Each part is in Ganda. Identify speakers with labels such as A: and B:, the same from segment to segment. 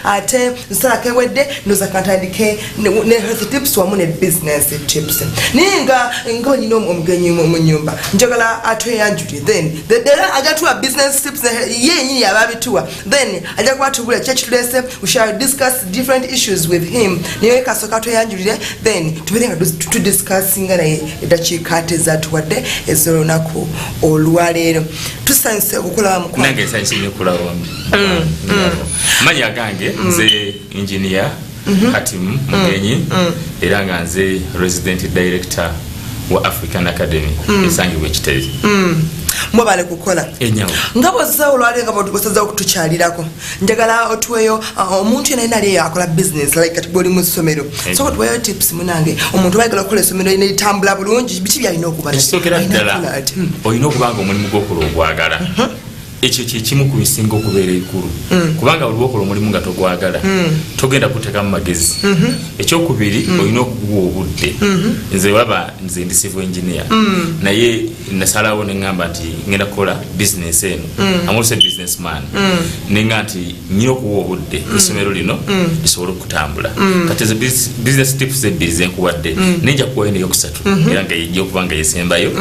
A: Ate nsalako ewedde, ndoza kantandike ne health tips wamu ne business tips. Naye nga nyina omugenyi mu nyumba, njagala atweyanjulire, then era ajja tuwa business tips ye yenyini yababituwa, then ajja kuba tubula kyekitulese. We shall discuss different issues with him. Naye kasooka tweyanjulire, then tubeere nga tudiscussinga naye eddakiika ate zatuwadde ez'olunaku olwaleero. Tusanyuse okukulaba, mukwano.
B: Nange nsanyuse nnyo okulaba. Manya gange nze Engineer Hatim Mugenyi, era nga nze resident director wa African Academy esangibwa Ekitebi.
A: Mwebale kukola.
B: Enyawo.
A: Nga bwozza olwaleero, nga bwosaza okutukyalirako, njagala otuweyo omuntu yena yena aliyo akola business, like kati bwoli mu ssomero, so otuweyo tips munange. Omuntu bayagala okukola essomero neritambula bulungi, biki byalina okuba?
B: Ekisookera
A: Alina
B: ddala,
A: okukola ati?
B: Olina okuba nga omulimu gwokola ogwagala. Ekyo kyekimu ku bisinga okubeera ekulu, kubanga buli lwokola omulimu nga togwagala, togenda kuteekamu magezi. Ekyokubiri, olina okuguwa obudde. Nze olaba nze ndi civil engineer, naye nasalawo neŋŋamba nti ngenda kukola business eno. I'm also a businessman. Neŋŋa nti nyina okuwa obudde essomero lino lisobole okutambula. Kati ezo business tips ebbiri zenkuwadde, naye nja kuwayo neyokusatu, era nga yejja okuba nga yesembayo,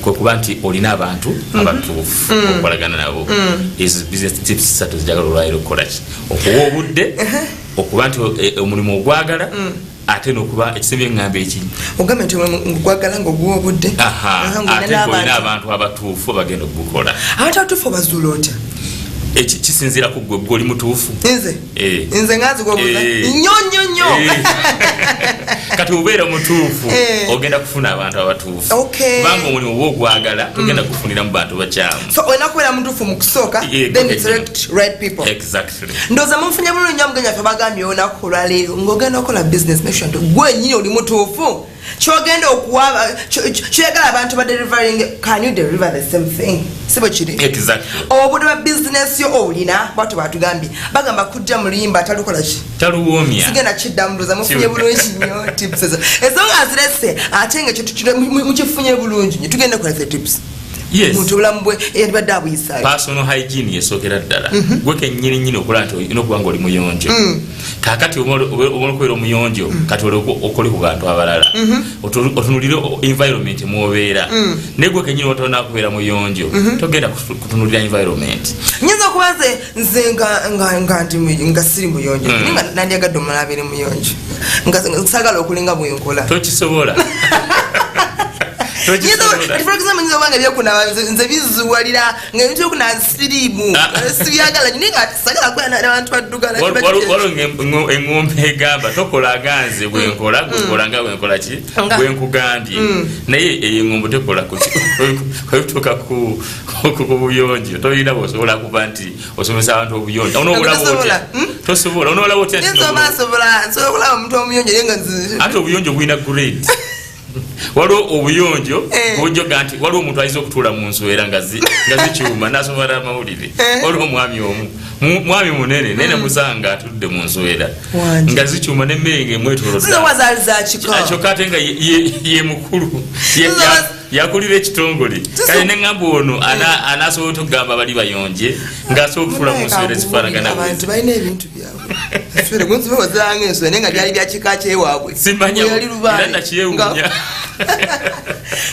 B: kwe kuba nti olina abantu abatuufu okukolagana nabo. Ezo business tips satu zijagala olwaliro okukolaki: okuwa obudde, okuba nti omulimu ogwagala, ate nokuba ekisembye eŋŋamba eki?
A: Ogambe nti omulimu gwagala nga oguwa obudde.
B: Aha,
A: Aha, ng'olina
B: ate ng'olina
A: n'abantu.
B: Abantu abatuufu abagenda okugukola.
A: Abantu abatuufu obazuula otya?
B: Eki kisinziira ku gwe. Gwe oli mutuufu?
A: Nze?
B: Eh.
A: Nze nga nzigwobuza?
B: Eh.
A: Nnyo nnyo nnyo.
B: Eh. Kati obeera mutuufu,
A: Eh.
B: ogenda kufuna abantu abatuufu, kubanga omulimu oba ogwagala, togenda kufunira mu bantu bakyamu.
A: So olina kubeera mutuufu mu kusooka, then you select right people.
B: Exactly.
A: Ndowooza munfunye bulungi nnyo. Omugenyi waffe bagambye olunaku olwaleero, ng'ogenda okukola business, make sure nti gwe nyini oli mutuufu. Kyogenda okuwa, kyoyagala abantu ba delivering, can you deliver the same thing? Si bwe kiri?
B: Exactly.
A: Obudde bwa bizinesi yo olina? Bwatyo batugambye, bagamba kujja mulimba talukola ki?
B: Taluwoomya.
A: Sigenda kiddamu. Ndowooza mufunye bulungi nnyo tips ezo. Ezo nga zirese, ate nga ekintu kino mukifunye bulungi nnyo, tugenda kukola the tips.
B: Yes.
A: Muntu obulamu bwe yandibadde abuyisaayo?
B: Personal hygiene yesookera ddala. Gwe kenyini nyini okola nti olina okuba nga oli muyonjo. Kakati omala okubeera omuyonjo, kati olyoke okole ku bantu abalala. Otunulire environment mwobeera. Naye gwe kenyini otona kubeera muyonjo, togenda kutunulira environment.
A: Nyinza okuba nze nga ndi nga siri muyonjo, naye nga nandyagadde omulala abeere muyonjo, nga sagala okulinga bwenkola.
B: Tokisobola. Tokisobola.
A: For example, nyinza okuba nga ebyokunaba nze bizuwalira, nga ebintu byokunaba siriimu, sibyagala nyo, naye nga sagala kubeera n'abantu baddugala.
B: Waliwo eŋŋombe egamba tokola nga nze bwenkola, gwekola nga bwenkola ki? Bwenkugambye. Naye eyo eŋŋombo tekola kwebituuka ku buyonjo. Tolina bwosobola kuba nti osomesa abantu obuyonjo. Onoolaba otya?
A: Tosobola, hmm?
B: Tosobola. Onoolaba otya nti
A: Nyinza oba nsobola okulaba omuntu omuyonjo, naye nga
B: Ate obuyonjo bulina grade. Waliwo obuyonjo bwojoga nti waliwo omuntu ayinza okutuula mu nsowera nga zikyuma nasoma n'amawulire. Waliwo omwami omu, mwami munene, naye namusanga atudde mu nsowera
A: Wangi.
B: nga zikyuma nemmere nga emwetolodde.
A: Ziza oba zaali zakika.
B: Kyokka ate nga ye mukulu. Yakulira ekitongole. Kale neŋŋamba ono anasobola otugamba bali bayonje ng'asobola okutuula mu nsowera ezifaanagana bwe
A: Abantu balina ebintu byabwe. Enswera gunzibawazanga enswera, naye nga byali bya kika kyewaabwe.
B: Simanya.
A: Bwe yali lubaale.
B: Era nakyewuunya.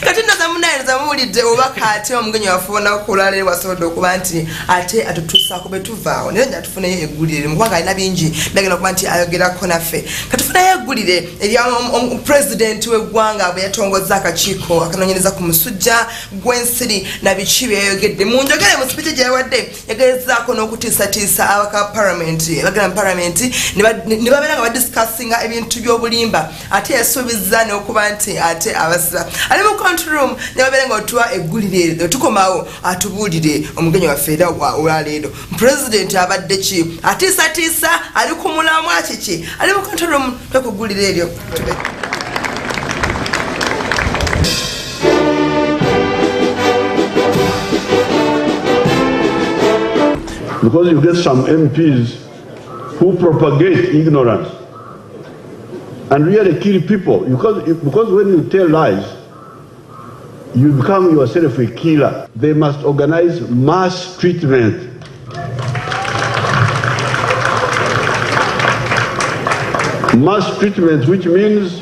A: Kati ndoza munaayiriza muwulidde obubaka ate omugenyi waffe olunaku olwaleero wasobodde okuba nti ate atutuusaako. Bwe tuvaawo naye nja tufuneyo eggulire erimu, kubanga alina bingi byagenda okuba nti ayogerako naffe. Katufuneyo eggulire erya pulezidenti w'eggwanga bwe yatongoza akakiiko akanoonyereza ku musujja gw'ensiri na biki byeyayogedde mu njogere mu speech gye yawadde. Yagezaako n'okutiisatiisa abaka palamenti bagenda mu palamenti ne babeera nga badiscussinga ebintu by'obulimba, ate yasuubiza n'okuba nti ate abasiba. Ali mu control room ne babeera nga otuwa eggulire eryo, tukomawo atubuulire omugenyi waffe. Era olwaleero pulezidenti abadde ki atiisatiisa? Ali ku mulamwa kiki? Ali mu control room, twekuggulire eryo.
C: Because you get some MPs who propagate ignorance and really kill people. Because when you tell lies, you become yourself a killer. They must organize mass treatment. Mass treatment, which means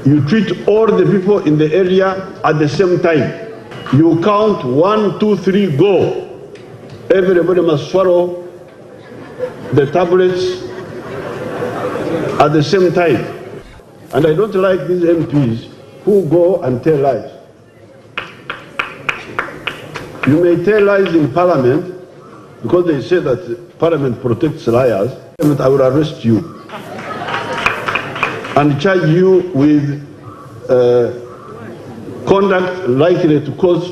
C: you treat all the people in the area at the same time. You count 1, 2, 3, go. Everybody must swallow the tablets at the same time. And I don't like these MPs who go and tell lies. You may tell lies in parliament because they say that parliament protects liars. I will arrest you and charge you with conduct likely to cause.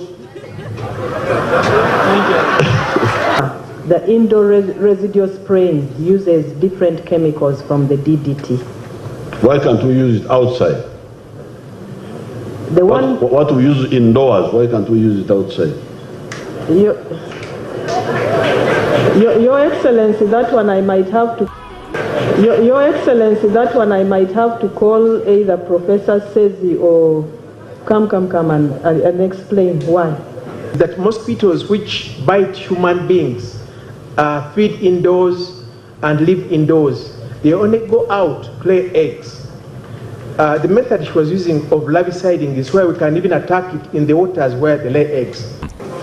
D: The indoor residual spraying uses different chemicals from the DDT.
C: Why can't we use it outside?
D: The one
C: what we use indoors, why can't we use it outside?
D: Your Excellency, that one I might have to. Your Excellency, that one I might have to call either Professor Sezi or come and explain why.
E: That mosquitoes which bite human beings feed indoors and live indoors. They only go out to lay eggs. The method she was using of larviciding is where we can even attack it in the waters where they lay eggs.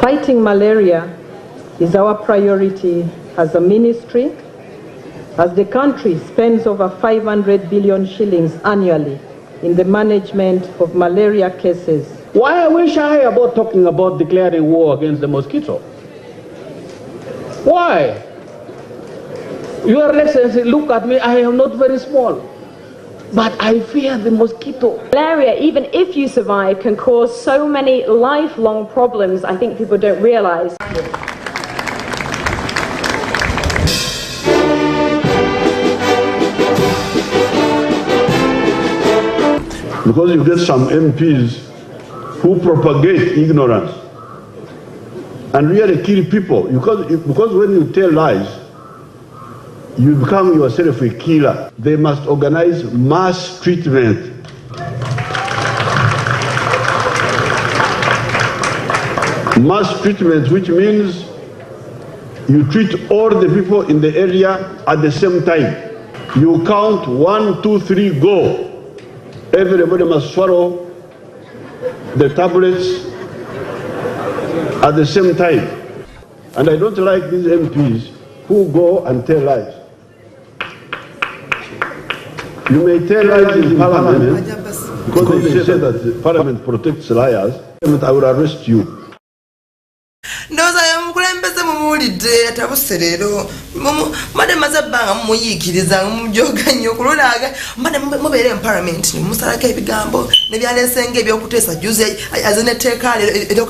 D: Fighting malaria is our priority as a ministry, as the country spends over 500 billion shillings annually in the management of malaria cases.
F: Why are we shy about talking about declaring war against the mosquito? Why? Your Excellency, look at me, I am not very small, but I fear the mosquito.
G: Malaria, even if you survive, can cause so many lifelong problems I think people don't realize.
C: Because you get some MPs who propagate ignorance and really kill people. Because when you tell lies, you become yourself a killer. They must organize mass treatment. Mass treatment, which means you treat all the people in the area at the same time. You count 1, 2, 3, go. Everybody must swallow the tablets at the same time. And I don't like these MPs who go and tell lies. You may tell lies in parliament because they say that parliament protects liars. I will arrest you.
A: Ndowooza mukulembeze mumuwulidde atabuse leero mbadde maze ebbanga mumuyiikiriza mumujoga nnyo kululaaga mbadde mubeera mu parliament nemusalako ebigambo nebyaleesenga ebyokuteesa juzi aze netteeka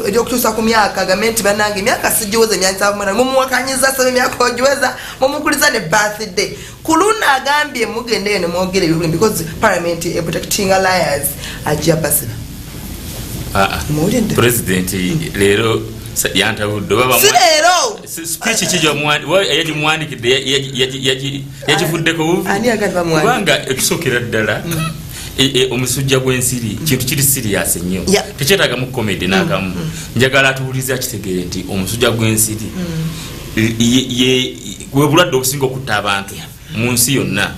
A: eryokutuusa ku myaka agambe nti bannange emyaka sigiweza emyansamu mumuwakanyiza saba emyaka ogiweza mumukuliza ne birthday ku luno agambye mugendeyo ne mwogera ebibuli because parliament eprotectinga liars ajja basira.
B: President leero yantabudde oba speech ki yagimuwandikidde yagivuddeko bubi kubanga ekisookera ddala omusujja gw'ensiri kintu kiri serious nnyo tekyetaagamu comedy n'akamu. Njagala atuwulize akitegeere nti omusujja gw'ensiri bwe bulwadde obusinga okutta abantu mu nsi yonna.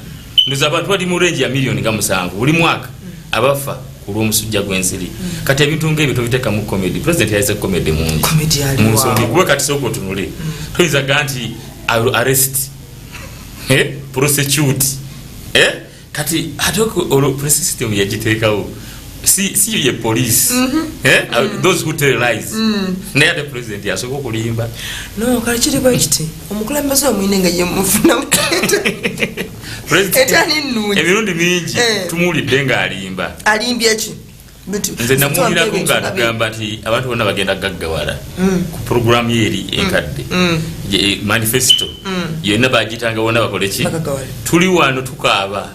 B: Ndoza abantu bali mu range ya miliyoni nga 7 buli mwaka abafa olw'omusujja gw'ensiri. Kati ebintu ng'ebyo tobiteeka mu comedy. President yayize comedy mungi mu nsonga kuba kati sooka otunule toyinza ga nti I will arrest, prosecute, kati ate olwo police system yagiteekawo si ye police, those who tell lies. Naye ate president yasooka okulimba.
A: No, kale kiri bwe kiti omukulembeze omwine nga ye mufunamu
B: emirundi mingi tumuwulidde ng'alimba.
A: Alimbye ki?
B: Nze namuwulirako ng'atugamba nti abantu bonna bagenda gaggawala ku puroguramu ye eri enkadde manifesto yonna bagiyitanga bonna bakole ki? Tuli wano tukaaba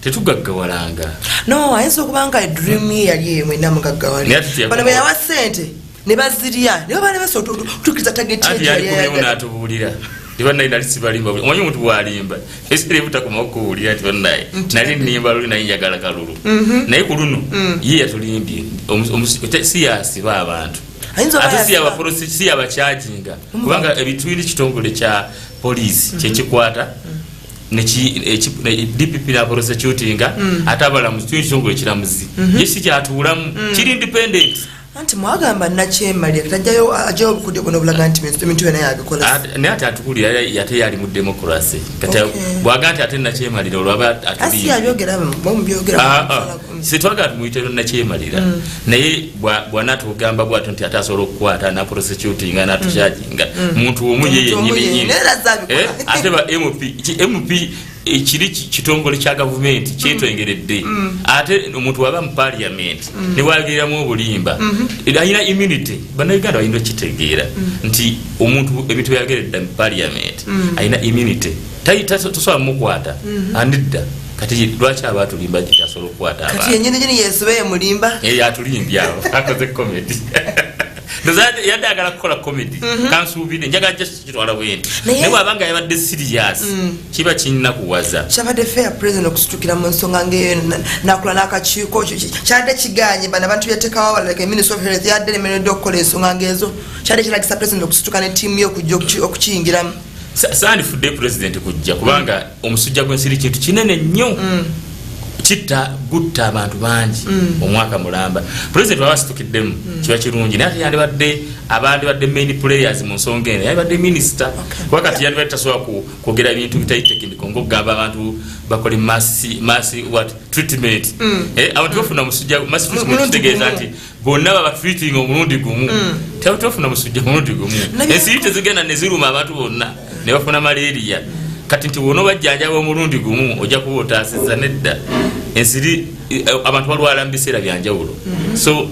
B: tetugaggawalanga.
A: No, ayinza okuba nga dream ye yali eyo mwenna mugaggawale. Bano bwe yawa ssente ne bazirya ne baba basobola okutuukiriza target
B: ye. Yali n'atubuulira nti nali sibalimba. Omanyi omuntu bw'alimba ebiseera ebitakomawo kuwulira nti bannaye nali nnimba luli naye njagala kalulu. Naye ku luno ye yatulimbye si yasiba abantu. Ate si yabakyajinga, kubanga ebitwiri kitongole kya poliisi kyekikwata DPP na prosecutinga, ate abalamuzi tulina kitongole kiramuzi ye si kyatuulamu, kiri independent.
A: Anti mwagamba nakyemalira tajjayo ajjayo obukudde buno obulaga nti ebintu byonna yabikola.
B: Naye ate atukulira ate yali mu democracy. Kati bwaga nti ate nakyemalira olwaba
A: atuli yabyogera bamubyogera.
B: Sitwagala tumuyite nakyemalira, naye bw'anaatugamba bw'atyo nti ate asobola okukwata na prosecutinga n'atukyajinga muntu omu ye yennyini, ate ba MP ekiri kitongole kya gavumenti kyetwengeredde, ate omuntu waba mu parliament ne wagereramu obulimba alina immunity. Bannayuganda balina okitegeera nti omuntu ebintu byageredde mu parliament alina immunity, tosobola mukwata anidda. Kati lwaki aba atulimba nti asobola okukwata
A: abantu? Kati yennyini nyini yesuba yemulimba,
B: atulimbye awo akoze comedy. Yadde agala kukola comedy, kansuubire njagala just kitwala bwenti, naye bw'abanga yabadde serious kiba kinnakuwaza.
A: Kyabadde fair president okusitukira mu nsonga ng'eyo nakula n'akakiiko kyadde kiganye bano abantu byateekawo like Ministry of Health yadde lemereddwa okukola ensonga ng'ezo, kyadde kiragisa president okusituka ne ttiimu ye okujja okukiyingiramu.
B: Sandifudde president kujja kubanga omusujja gw'ensiri kintu kinene nnyo, kitta gutta abantu bangi omwaka mulamba. President bw'aba asitukiddemu kiba kirungi, naye ate yandibadde abandibadde main players mu nsonga eno yandibadde minisita, kuba kati yandibadde tasobola kwogera bintu bitali technical ng'okugamba abantu bakole mass what treatment. Abantu bafuna omusujja mass treatment kitegeeza nti bonna baba treating omulundi gumu, tebafuna musujja omulundi gumu. Ensiri tezigenda ne ziruma abantu bonna ne bafuna malaria. Kati nti bw'ono bajjanjaba omulundi gumu ojja kuba otaasizza nedda. Ensiri abantu balwala mu biseera byanjawulo, so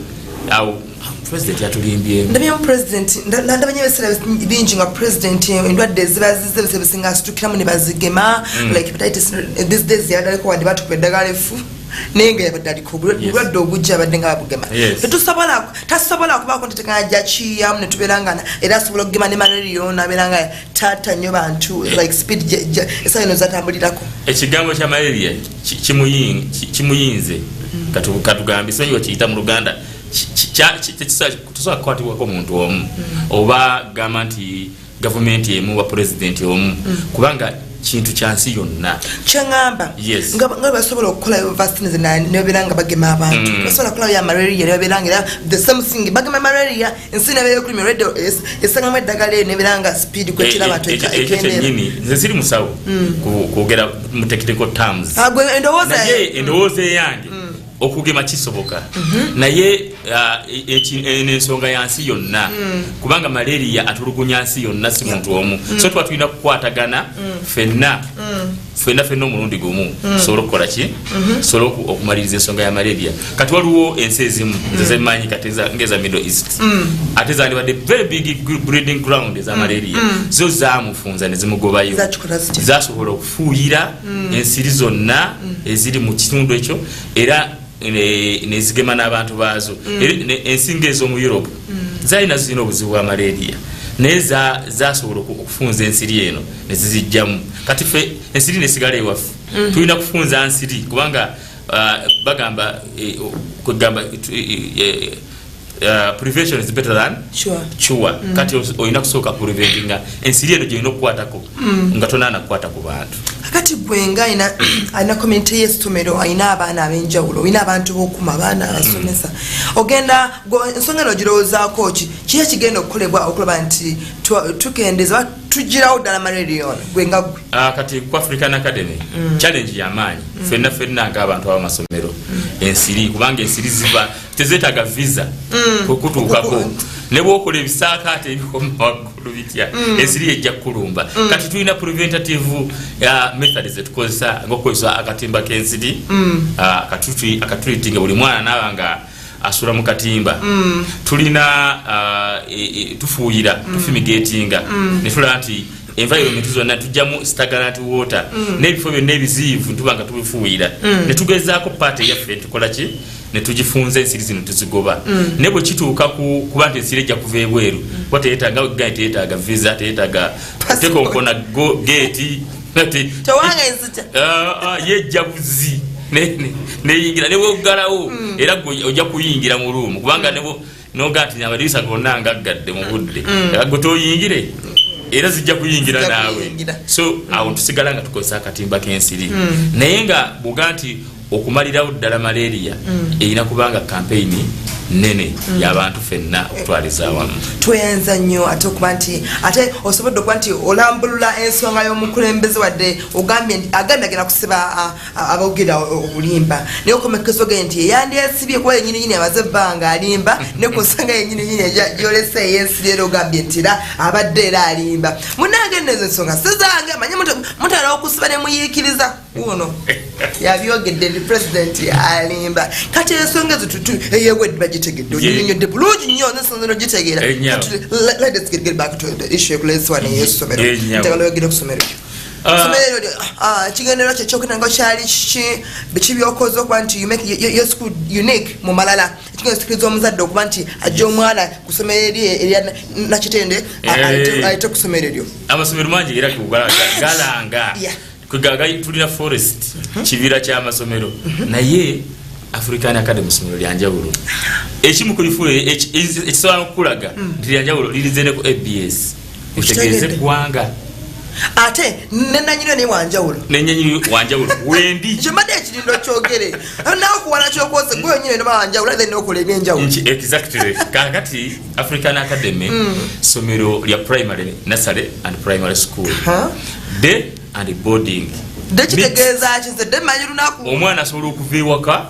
B: awo president yatulimbyemu.
A: Ndabyemu president ndabanye ebiseera bingi nga president endwadde eziba zize ebiseera bisinga asitukiramu ne bazigema, like hepatitis these days yadaliko wadde batukuba eddagala effu, naye nga yabadde aliko obulwadde obujja abadde nga babugema. Tasobola kubaako ntetekana gyakiyamu ne tubeera nga era asobola okugema ne malaria ono abeera nga taata nnyo bantu like speed esawa eno zatambulirako.
B: Ekigambo kya malaria kimuyinze katugambe simanyi wakiyita mu Luganda, tosobola kukwatibwako omuntu omu oba gamba nti gavumenti emu oba pulezidenti omu, kubanga kintu kya nsi yonna.
A: Kyeŋŋamba nga basobola okukolayo vaccines nebabeera nga bagema abantu, basobola okukolayo ya malaria nebabeera nga era the same thing bagema malaria ensi nebeera ekulumya already esangamu eddagala eyo nebeera nga speed kwekira abantu
B: ekyo kyennyini. Nze siri musawo kwogera mu technical terms, naye endowooza eyange okugema kisoboka, naye eno ensonga ya nsi yonna, kubanga malaria atulugunya nsi yonna si muntu omu. So tuba tulina kukwatagana ffenna ffenna omulundi gumu tusobole okukola ki, tusobole okumaliriza ensonga ya malaria. Kati waliwo ensi ezimu nze zemmanyi kati ng'eza Middle East, ate zandibadde very big breeding ground eza malaria, zo zaamufunza ne zimugobayo, zasobola okufuuyira ensiri zonna eziri mu kitundu ekyo era nezigema n'abantu baazo. Ensi ng'ez'omu Europe zaalina zirina obuzibu bwa malaria, naye zasobola okufunza ensiri eno ne zizijjamu. Kati ffe ensiri nesigala ewaffe, tulina kufunza nsiri kubanga bagamba kwegamba prevention is better than cure. Kati olina kusooka preventinga ensiri eno gyolina okukwatako nga tonaana kukwata ku bantu.
A: Kati gwe nga alina community y'essomero, alina abaana ab'enjawulo, olina abantu b'okuma abaana abasomesa, ogenda ensonga eno ogirowoozaako ki? Kiki ekigenda okukolebwa okulaba nti tukendeeza tugirawo ddala malaria ono gwe nga gwe?
B: Kati ku African Academy challenge y'amaanyi ffenna ffenna ng'abantu ab'amasomero, ensiri, kubanga ensiri ziba tezeetaaga visa kutuukako, ne bw'okola ebisaakaate ebikoma waggulu bitya ensiri ejja kukulumba. Kati tulina preventative method zetukozesa ng'okukozesa akatimba k'ensiri, akatreatinga buli mwana naaba nga asula mu katimba. Tulina tufuuyira, tufumigatinga ne tulaba nti environment zonna tujjamu stagnant water n'ebifo byonna ebiziivu tuba nga tubifuuyira, ne tugezaako paati eyaffe tukola ki ne tugifunza ensiri zino tuzigoba. Naye bwe kituuka kuba nti ensiri ejja kuva ebweru, kuba teyeetaaga visa, teyeetaaga tekonkona geeti, yejja buzi neyingira ne bwoggalawo era ojja kuyingira mu ruumu, kubanga Noga nti amadirisa gonna ngaggadde mu budde, gwe toyingire, era zijja kuyingira naawe. So awo tusigala nga tukozesa akatimba k'ensiri. Naye nga bwoga nti okumalirawo ddala malaria, erina kubanga kampeyini nene y'abantu ffenna okutwaliza awamu.
A: Tweyanza nnyo ate okuba nti ate osobodde okuba nti olambulula ensonga y'omukulembeze, wadde ogambye nti agambye agenda kusiba aboogera obulimba, naye okomekeza ogende nti eyandyesibye kuba yenyini nyini amaze ebbanga alimba, ne ku nsonga yenyini nyini gyolese ey'ensiri, era ogambye nti era abadde era alimba. Munange, nno ezo ensonga sizange, manye mutera okusiba ne muyiikiriza. Wuno yabyogedde nti pulezidenti alimba. Kati ensonga ezo eyewedde bagitegedde, oginyonyodde bulungi nnyo, ensonga zino gitegeera. Let us get back to the issue ekulesi wano ey'essomero. Njagala oyogere ku ssomero lyo. Essomero eryo, ekigendererwa kye kyokuna nga kyali kiki? Biki byokoze okuba nti you make your school unique mu malala, ekigenda osikiriza omuzadde okuba nti ajja omwana ku ssomero eri erya Nakitende, ayite ku ssomero eryo?
B: Amasomero mangi era galanga tulina forest, kibira ky'amasomero, naye African Academy somero lyanjawulo. Ekimu ku bifuula ekisobola okukulaga nti lyanjawulo, lirize ne ku ABS, otegeeze eggwanga.
A: Ate nenanyini naye wanjawulo.
B: Nenyanyini wanjawulo wendi.
A: Kyembadde ekirindo kyogere nawe okuwala kyokoze gwe wenyini noba wanjawulo, then nokola ebyenjawulo.
B: Exactly. Kakati African Academy somero lya primary, nursery and primary school, day and boarding.
A: De kitegeeza ki? Nze de manyi lunaku.
B: Omwana asobola okuva ewaka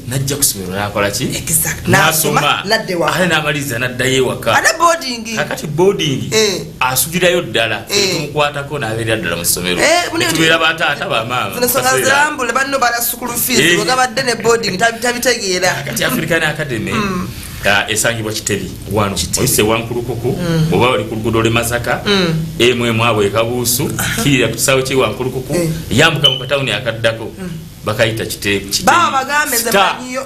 B: najja ku somero nakola ki?
A: Nasoma, nadda ewaka.
B: Ate namaliriza naddayo ewaka.
A: Ate boarding?
B: Kakati boarding asukirayo ddala, tumukwatako nabeerera ddala mu ssomero. Tubeera bataata, bamaama.
A: Zino nsonga zirambule banno bala school fees. Wegabadde ne boarding tabitegeera.
B: Kati African Academy esangibwa Kitebi wano, oyise Wankulukuku, oba oli ku luguudo lw'e Masaka, emu abo ekabuusu kirira ku kisaawe ky'e Wankulukuku, yambuka mu katawuni akaddako bakayita Kitebi.
A: Bawa bagambe nze
B: Star.
A: manyiyo.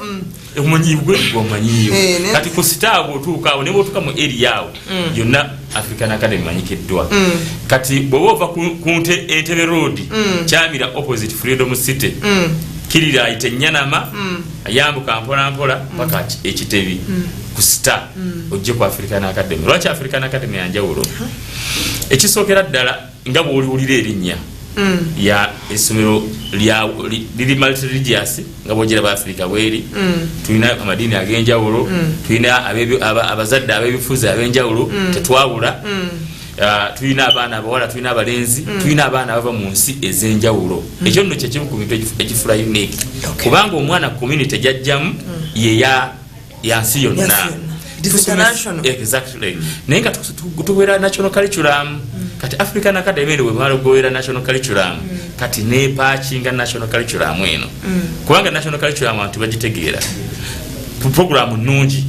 B: Omanyi gwe omanyiyo.
A: Eh,
B: Kati ku star bw'otuuka awo, ne bw'otuuka mu area awo yonna, African Academy manyikiddwa. Kati bw'oba ova ku Entebe Road, kyamira opposite Freedom City, kirira ayita Enyanama, yambuka mpola mpola paka Ekitebi ku star, ojje ku African Academy. Lwaki African Academy yanjawulo? Ekisookera ddala, nga bw'oliwulira erinnya ya essomero liri multireligious, nga bwogiraba Africa bweri. Tulina amadiini ag'enjawulo, tulina abazadde ab'ebifuzi ab'enjawulo, tetwawula. Tulina abaana abawala, tulina abalenzi, tulina abaana abava mu nsi ez'enjawulo. Ekyo nno kyekimu ku bintu ekifula unique, kubanga omwana community gyajjamu yeya yansi yonna.
A: Yansi yonna. It is international.
B: Exactly. Naye nga tuwera national curriculum. Kati African Academy eno bwemala okugoberera national curriculum, kati nepakinga national curriculum eno, kubanga national curriculum abantu bagitegeera, programu nungi.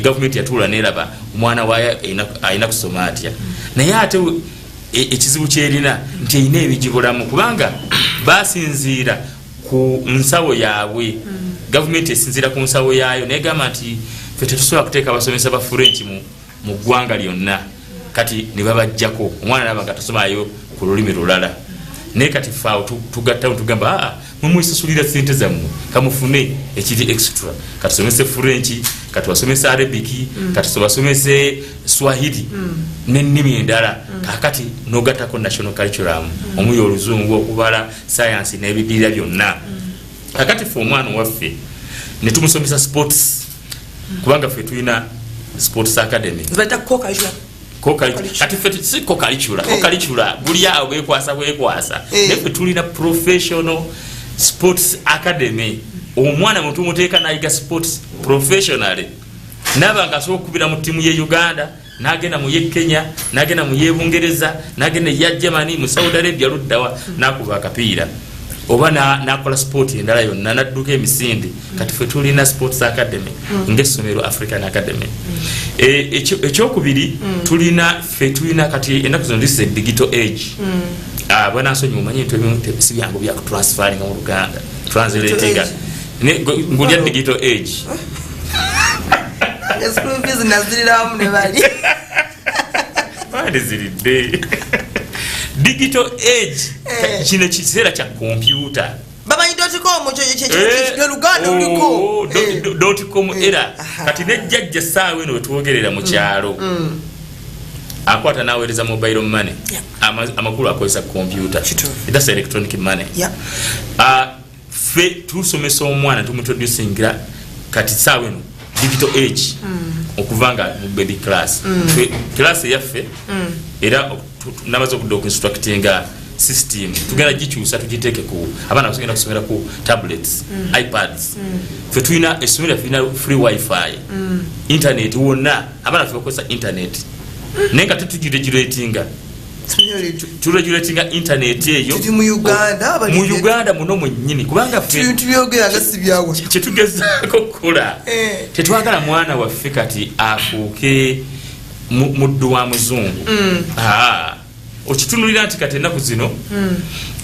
B: Gavumenti yatuula neraba omwana waayo alina kusoma atya, naye ate ekizibu kyerina nti erina ebigibulamu, kubanga basinziira ku nsawo yaabwe. Gavumenti esinziira ku nsawo yaayo negamba nti fe tetusobola kuteeka abasomesa ba French mu ggwanga lyonna. Kati ne babajjako, omwana naba nga tasomayo ku lulimi lulala. Naye kati fe awo tugattawo, tugamba, aa, mumwesasulira sente zammwe, kamufune ekiri extra, katusomese French, katubasomese Arabic, katubasomese Swahili n'ennimi endala. Kakati nogattako national curriculum omuli Oluzungu, okubala, science n'ebidirira byonna. Kakati fe omwana waffe netumusomesa sports, kubanga ffe tulina sports academy.
A: Zibaita co-curricular.
B: Kati ffe si co-curricular. Co-curricular guli awo bwekwasa bwekwasa. Naye ffe tulina professional sports academy. Omwana mwe tumuteeka nayiga sports professionally, naaba nga asobola okukubira mu ttiimu ye Uganda, nagenda mu ye Kenya, nagenda mu ye Bungereza, nagenda eya Germany, mu Saudi Arabia, luddawa, nakuba akapiira oba nakola sport endala yonna, nadduka emisinde. Kati fe tulina sports academy ngaessomero African Academy. Ekyokubiri, tulina fe tulina kati ennaku zino, this is a digital age. Banansonyi, mumanyi ebintu ebimu si byangu byakutransfaringa mu Luganda, translatinga. Ngulya digital age.
A: School fees naziriramu ne bali.
B: Bandiziridde digital age. Kino kiseera kya kompyuta.
A: Bamanyi .com Luganda luliko
B: .com era kati nejjajja essaawa eno wetwogerera mu kyalo akwata n'aweereza mobile money, amakulu akozesa computer, that's electronic money. Ffe tusomesa omwana, tumuintroducingira kati saawa eno digital age okuva nga mu baby class. Ffe class eyaffe era namaze okudda okuinstructinga system, tugenda gikyusa tugiteeke ku abaana bagenda kusomera ku tablets, iPads. Ffe tulina essomero lyaffe lirina free wifi, internet wonna abaana ffe bakozesa internet, naye nga tetugiregulatinga, turegulatinga internet eyo.
A: Tuli mu Uganda,
B: mu Uganda muno mwennyini, kubanga ffe
A: tubyogera nga si byawe.
B: Kyetugezaako kukola, tetwagala mwana waffe kati afuuke muddu wa muzungu. Okitunulira nti kati ennaku zino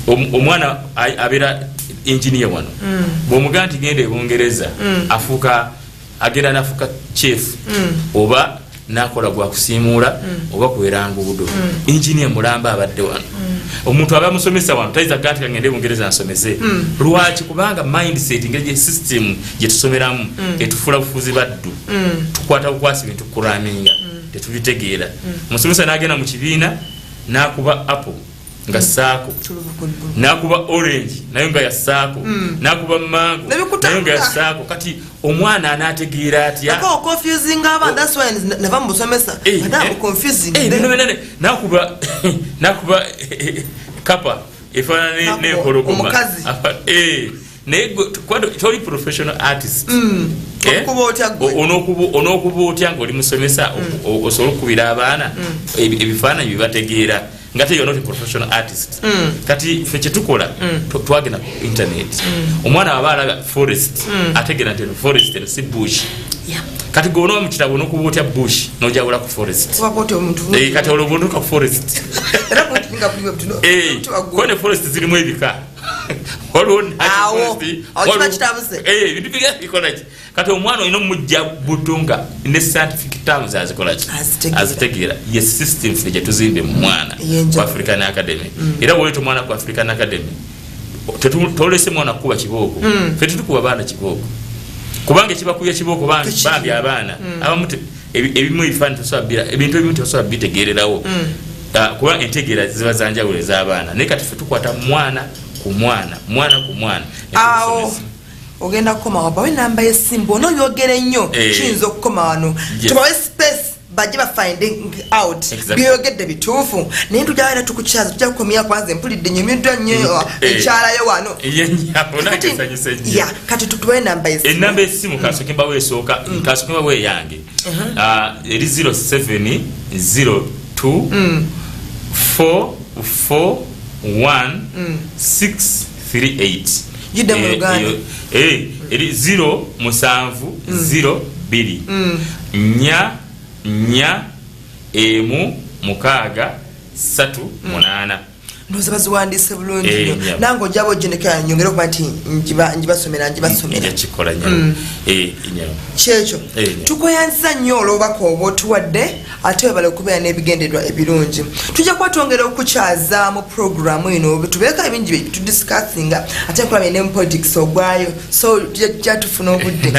B: omwana abeera engineer wano, bw'omugamba nti genda e Bungereza, afuuka agenda nafuuka chef oba nakola gwa kusiimuula oba kuwera nguudo. Engineer mulamba abadde wano, omuntu aba musomesa wano tayinza kugaa nti kangende e Bungereza nsomese. Lwaki? Kubanga mindset, engeri gye system gye tusomeramu etufuula bufuuzi baddu. Tukwata bukwasi bintu kuraminga, tetubitegeera. Omusomesa n'agenda mu kibiina n'akuba apple nga saako, n'akuba orange nayo nga yasaako, n'akuba mango nayo nga yasaako. Kati omwana anaategeera atya?
A: Nava mubusomesa.
B: Nakuba nakuba kapa efaanana n'empologoma, naye toli professional artist. Onookuba otya ngaoli musomesa osobole okukubira abaana ebifaananyi byebategeera nga te you're not a professional artist? Kati ffe kyetukola, twagenda ku internet. Omwana waba alaba forest, ategeera nti eno forest, eno si bush. Kati gwe onooba mu kitabo onokuba otya bush nojawula ku forest? Kati olwo bwontuuka ku forest, kone forest zirimu ebika, waliwo ebintu bikolaki. Kati omwana olina omujja buto nga ne scientific terms azikolaki, azitegeera. Ye system ffe gyetuzimbe mu mwana ku African Academy. Era bwoleta omwana ku African Academy, tolese mwana kukuba kibooko. Ffe tetukuba baana kibooko, kubanga ekibakubya kibooko bambi abaana abamu ebimu ebifaananyi tosobola, ebintu ebimu tebasobola bitegeererawo, kuba entegeera ziba zanjawulo ez'abaana. Naye kati ffe tukwata mwana ku mwana, mwana ku mwana.
A: Awo ogenda kukoma wabawe enamba y'essimu, onooyogera ennyo kiyinza okukoma wano. Tubawe space bajje ba finding out byeyogedde bituufu, naye tujja era tukukyaza, tujja kukomya kwanza. Empulidde nyumiddwa nnyo ekyalayo wano. Kati tutuwe enamba y'essimu.
B: Enamba y'essimu kasooke mbawo esooka, kasooke mbawo eyange, eri 0702 4 4 1 6 3 8.
A: Gidde mu Luganda.
B: Eri 0 7 0 2 4 4 1 6 3 8.
A: Ndowooza baziwandiise bulungi nnyo. Nange ojjaba oginekera nyongere okuba nti njibasomera njibasomera.
B: Kikola nnyo.
A: Kyekyo, tukweyanziza nnyo olw'obubaka oba otuwadde, ate webale okubeera n'ebigendererwa ebirungi. Tujja kuba twongera okukyaza mu puroguramu eno, tubeeko ebingi bye tudiscussinga, ate nkulabye ne mu politics ogwayo, so tujja tufuna obudde.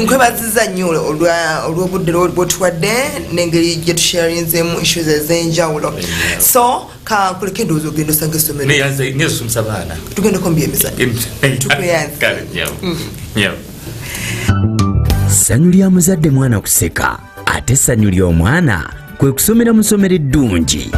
A: Nkwebaziza nnyo olw'obudde bwotuwadde n'engeri gye tusharinzemu issues ez'enjawulo. So kankuleke, ndowooza ogenda osanga essomero.
B: Ngezosomesa baana.
A: Tugendeko mu byemizannyo. Tukweyanza.
H: Ssanyu lya muzadde mwana kuseka, ate essanyu ly'omwana kwe kusomera mu ssomero eddungi,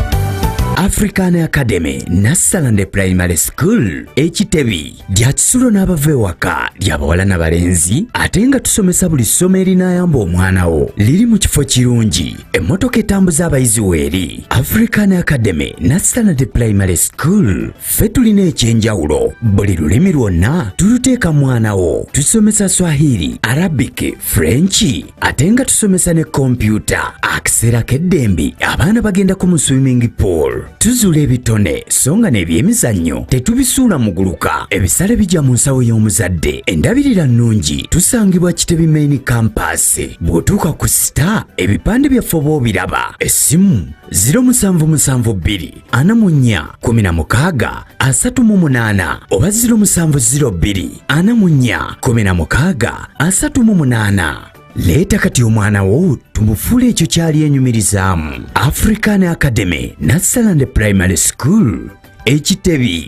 H: African Academy Nassalande Primary School Ekitebi. Lya kisulo n'abava ewaka, lyabawala n'abalenzi, ate nga tusomesa buli ssomo erinaayamba omwana wo. Liri mu kifo kirungi, emmotoka etambuza abayizi weeri. African Academy Nassalande Primary School, ffe tulina ekyenjawulo, buli lulimi lwonna tuluteeka mwana wo. Tusomesa Swahili, Arabic, French, ate nga tusomesa ne kompyuta. Akaseera k'eddembi abaana bagendako mu swimming pool. Tuzuula ebitone so nga n'ebyemizannyo tetubisuula muguluka. Ebisale bijja mu nsawo y'omuzadde. Endabirira nnungi. Tusangibwa Kitebi Main Campus. Bw'otuuka ku Star ebipande byaffe oba obiraba. Essimu 0772 44 16 38 oba 0702 44 16 38. Leeta kati omwana wo tumufuule ekyo kyali enyumirizaamu. African Academy Nassalande Primary School, Ekitebi.